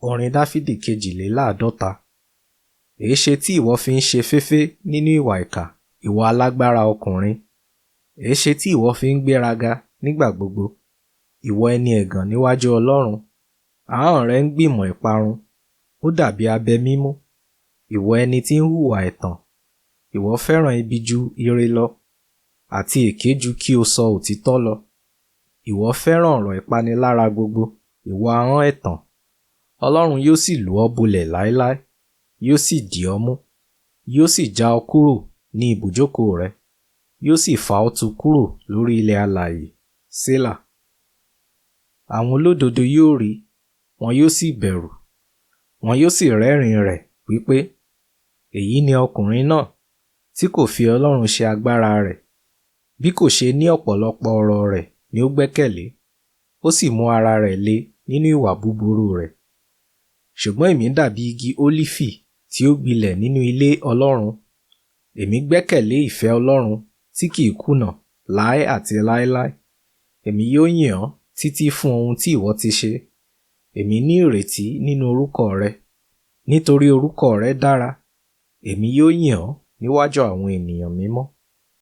Orin Dáfídì 52. Èéṣe tí ìwọ fi ń ṣe féfé nínú ìwà ìkà, ìwọ alágbára ọkùnrin? Èéṣe tí ìwọ fi ń gbéraga nígbà gbogbo, ìwọ ẹni ẹ̀gàn níwájú Ọlọ́run? Ahọ́n rẹ ń gbìmọ̀ ìparun, ó dàbí abẹ mímú. Ìwọ ẹni tí ń hùwà ẹ̀tàn, ìwọ fẹ́ràn ibi ju ire lọ, àti èké ju kí o sọ òtítọ́ lọ. Ìwọ fẹ́ràn ọ̀rọ̀ ìpanilára gbogbo, ìwọ ahọ́n ẹ̀tàn. Ọlọ́run yóò sì lù ọ́ bolẹ̀ láéláé, yóò sì dì ọ́ mú, yóò sì já ọ kúrò ní ibùjókòó rẹ, yóò sì fà ọ́ tu kúrò lórí ilẹ̀ alààyè. Sélà. Àwọn olódodo yóò rí, wọn yóò sì bẹ̀rù, wọn yóò sì rẹ́rìn-ín rẹ̀ wípé, èyí ni ọkùnrin náà tí kò fi Ọlọ́run ṣe agbára rẹ̀, bí kò ṣe ní ọ̀pọ̀lọpọ̀ ọrọ̀ rẹ̀ ni ó gbẹ́kẹ̀lé, ó sì mú ara rẹ̀ le nínú ìwà búburú rẹ̀. Ṣùgbọ́n èmi dàbí igi ólífì tí ó gbilẹ̀ nínú ilé Ọlọ́run. Èmi gbẹ́kẹ̀lé ìfẹ́ Ọlọ́run tí kìí kùnà láé àti láéláé. Èmi yóò yìn ọ́ títí fún ohun tí ìwọ ti ṣe. Èmi ní ìrètí nínú orúkọ rẹ. Nítorí orúkọ rẹ dára, èmi yóò yìn ọ́ níwájú àwọn ènìyàn mímọ́.